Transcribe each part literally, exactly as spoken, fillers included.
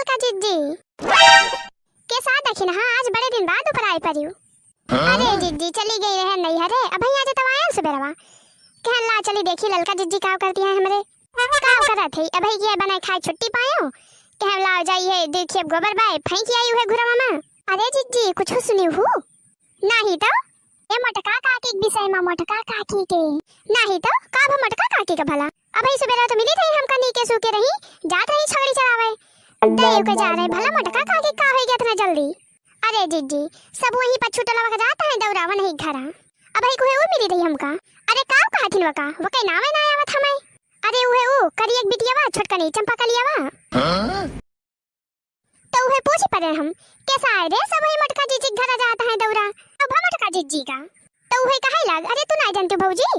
का जिज्जी? के साथ देखी ना, हाँ, आज बड़े दिन बाद ऊपर आई परियो। अरे जिज्जी, चली गई रहे नैहरे, अबही आज तब आयन सुबेरवा। कहन ला चली देखी ललका जिज्जी काव करती हैं हमरे। काव करत है, अबही की बनाए खाए छुट्टी पायो। कहन ला जाई है, देखी अब गोबर बाय, फेंकी आई उहे घुरवा में। अरे जिज्जी, कुछ सुनी हूँ? नाही तो, ए मोटका काकी के विषय में, मोटका काकी के। नाही तो, का भा मोटका काकी के भला? अबही सुबेरा तो मिली रही हमका नीके सूके रही, जात रही छगड़ी चरावे। दे के जा रहे, भला मोटका काकी का होई गया इतना जल्दी? अरे जिज्जी, सब वहीं पर छुटल वका जात है दौरा वनही घरा। अबही कुहे ऊ मिली रही हमका। अरे का कहथिन वका, वके नावे ना आवत हमें। अरे उहे ऊ, करियक बिटियावा, छोटकनी चंपा कलियावा। तो उहे पूछ परे हम, कैसा है रे, सब वही मोटका जिज्जी के घरा जात है दौरा। अब हम मोटका जिज्जी का। तो उहे कहे लाग, अरे तू ना जानती भौजी,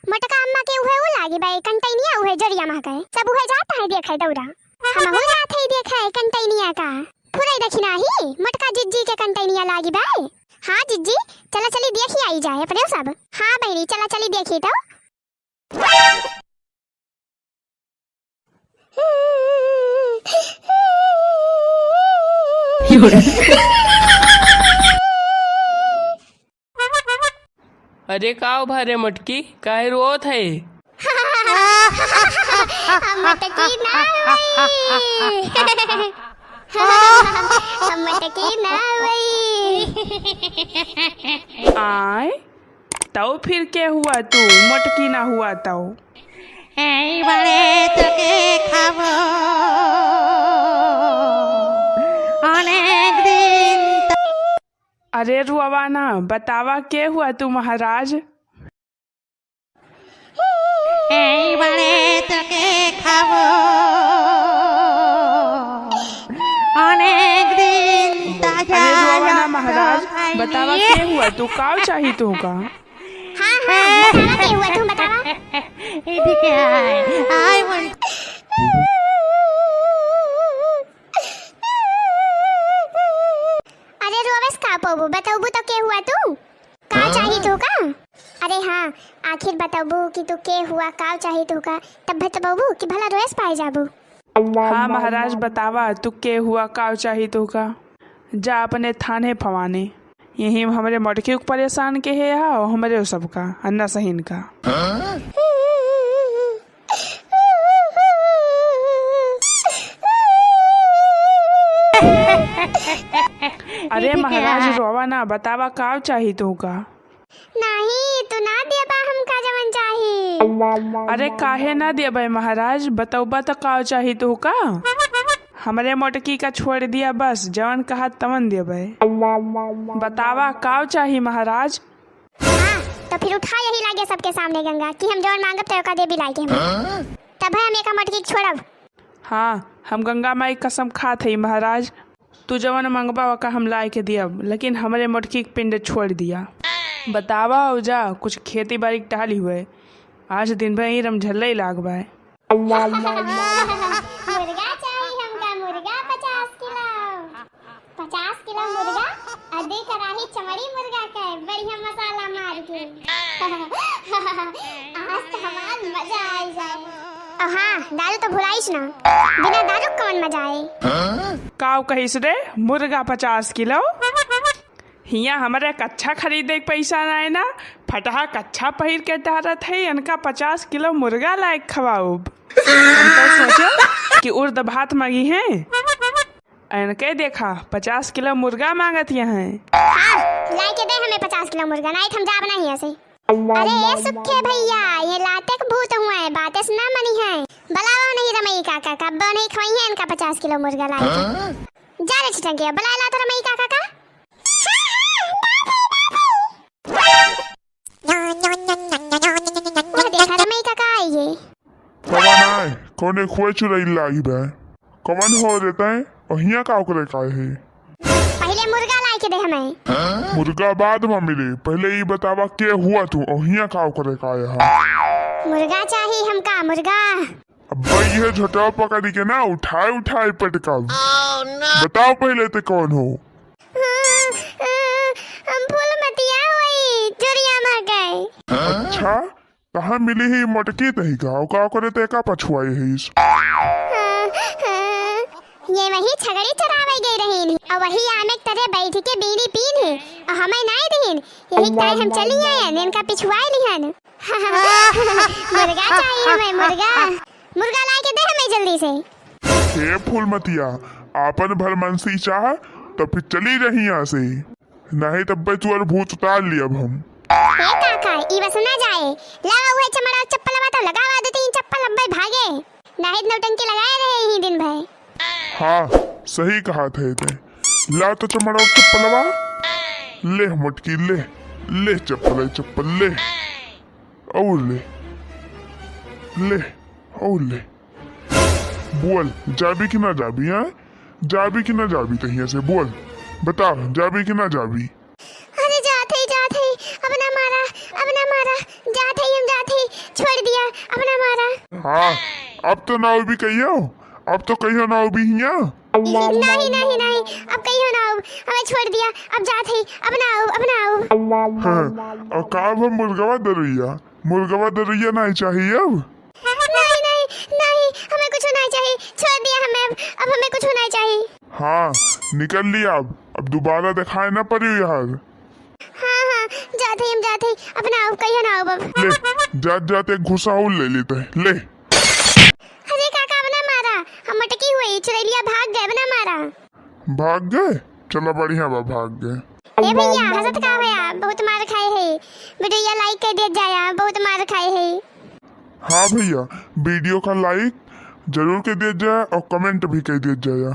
मोटका अम्मा के उहे ऊ लागी बे, कंटैनिया उहे जोरिया मा गए। सब उहे जात है देखे दौरा। हम हूँ जात है देखे कंटैनिया का। फुरई देखी नाही, मोटका जिज्जी के कंटैनिया लागी बे। हाँ जिज्जी, चला चली देखी आई जाए अपने सब। हाँ बहनी, चला चली देखी तो। अरे का भा रे मोटकी, काहे रोत है? हम मोटकी ना होई। हम मोटकी ना होई। आय, तौ फिर के हुआ तू, मोटकी ना हुआ तौ? এই বাড়ে তোকে খাবো অনেক দিন। अरे रुआवा ना, बतावा के हुआ तू महाराज? এই বাড়ে তোকে খাবো অনেক দিন। अरे रुआवा ना महाराज, बतावा के हुआ तू, काव चाही तोहका? हाँ, हाँ, बतावा के हुआ तू, बतावा। এদিকে আয়, আয় বল। अरे रोवेस का पौबू, बतौबू तो के हुआ तू? का चाही तोहका? अरे हाँ, आखिर बतौबू कि तू के हुआ, का चाही तोहका, तब बतौबू कि भला रोवेस पाए जाबू। हाँ महाराज, बतावा तू के हुआ, का चाही तोहका। जा अपने थाने फवाने, यही हमरे मोटकी के परेशान के है हा, और हमरे सबका, अन्ना सहीन का। अरे महाराज, रोवा ना, बतावा काव चाही तोहका? नाही, तू ना देबा हमका जवन चाही। अरे काहे ना देबे महाराज, बतौबा त काव चाही तोहका? हमरे मोटकी का छोड़ दिया बस, जवन कहा तवन देबे। बतावा काव चाही महाराज? हाँ, तो फिर उठा यही लागे सबके सामने गंगा कि हम जवन मांगब तो ओका देबी लाइके हम। तब है हम एका मोटकी के छोड़ब। हाँ, हम गंगा माई कसम खात हई महाराज, तू जवन मंगबा ओका हम लाइके दियब, लेकिन हमरे मोटकी के पिंड छोड़ दिया। बतावा हो जा, कुछ खेती बाड़ी के टहली हुए, आज दिन भर ही रमझल्ले ही लाग बाय। मुर्गा चाही हमका, मुर्गा पचास किलो। पचास किलो मुर्गा और दुई कड़ाही चमड़ी मुर्गा के बढ़िया मसाला मार के। आज तो हमार मजा आई जाए। और हाँ, दारू तो भुलाइस ना, बिना दारू कौन मजा आए? काव कहिस रे, मुर्गा पचास किलो? हियाँ हमरे कच्छा खरीदे के पैसा नाय ना, फटहा कच्छा पहिर के टहरत है, इनका पचास किलो मुर्गा लायक खवाउब। हम तो सोचे कि उर्द भात मांगी हैं। इनके देखा, पचास किलो मुर्गा मांगत यहाँ। हाँ, लाइके दे हमें पचास किलो मुर्गा, नाहीं तो हम जाब नाहीं यहाँ से। अरे ए सुखे भैया, ये लाते के भूत हुआ है, बातें से ना मनी है। बुलावा नहीं रमई काका का, वो नहीं खवाई है इनका पचास किलो मुर्गा लाइके। जा रे छिटंकिया, बुला ला तो रमई काका का। वो देखा रमई काका आई है। कवन आए? कौने खुए चुरई लागी बा? कवन हो रे तैं? अहिया का ओकरे का है? पहिले मुर्गा लाइके दे हमें। मुर्गा बाद में मिले, पहिले ई बतावा के हुआ तू, अहिया का ओकरे का है? मुर्गा चाही हमका, मुर्गा। अब ये झोटवा पकड़ी के ना उठाए उठाए पटकाऊ। बताओ पहिले ते कौन हो? हम फूलमतिया होई, जोरिया मा गए। अच्छा, कहाँ मिली ही मोटकी तही का? का करे ते का पछुआई हईस? ये वही छगड़ी चरावे गई रहीन, और वही आमे के तरे बैठ के बीड़ी पीन है, और हमें नाई दीन। यही ताई हम चली आयन, इनका पिछुआई लिहन। मुर्गा चाहिए हमें, मुर्गा। मुर्गा ला के दे हमें जल्दी से। हे फूलमतिया, आपन भलमनसी चाह तो फिर चली रही यहाँ से, नहीं तब्बे तू और भूत उतार लियब हम। हे काका, ई बस ना जाए, लावा उहे चमड़ा चप्पलवा तो लगावा दे तीन चप्पल अब्बे भागे, नहीं नौटंकी लगाए रहे ही दिन भर। हाँ, सही कहा थे ते। ला तो चमड़ा चप्पलवा, ले मोटकी ले, ले चप्पल चप्पल ले, और ले, ले, और ले। बोल, जाबी कि ना जाबी, हाँ? जाबी कि ना जाबी तहिया से, बोल, बता, जाबी कि ना जाबी? अरे जात है, जात है, अब ना मारा, अब ना मारा, जात है, हम जात है, छोड़ दिया, अब ना मारा। हाँ, अब तो ना उबी कहियो, अब तो कहियो ना उबी हिया। नहीं, नहीं, नहीं, अब कहियो ना उब, हमें छोड़ दिया, अब जात है, अब ना उब, अब ना उब। हाँ, और का अब हम मुर्गवा दरुइया, मुर्गवा दरुइया नहीं चाहिए अब। नहीं, नहीं, नहीं, हमें कुछ नहीं चाहिए, छोड़ दिया हमें अब, अब हमें कुछ नहीं चाहिए। हाँ, निकल लिया अब, अब दोबारा दिखाए ना पड़ी यार। हाँ, हाँ, जात है, हम जात है, अब ना उब, कहियो ना उब अब। ले, जात जात एक घुसा और ले लेते हैं, ले। अरे काका, अब ना मारा, हम मटकी हुई, चुड़ैलिया भाग गए, अब ना मारा। भाग गए? चलो बढ़िया बा, भाग गए। ए भैया, हंसत का होया? बहुत मार खाए है। वीडियो like कर दिया जाया, बहुत मार खाए है। हाँ भैया, वीडियो का like जरूर कर दिया जाए और comment भी कर दिया जाए।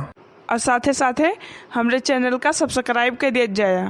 और साथे साथे हमरे channel का subscribe कर दिया जाए।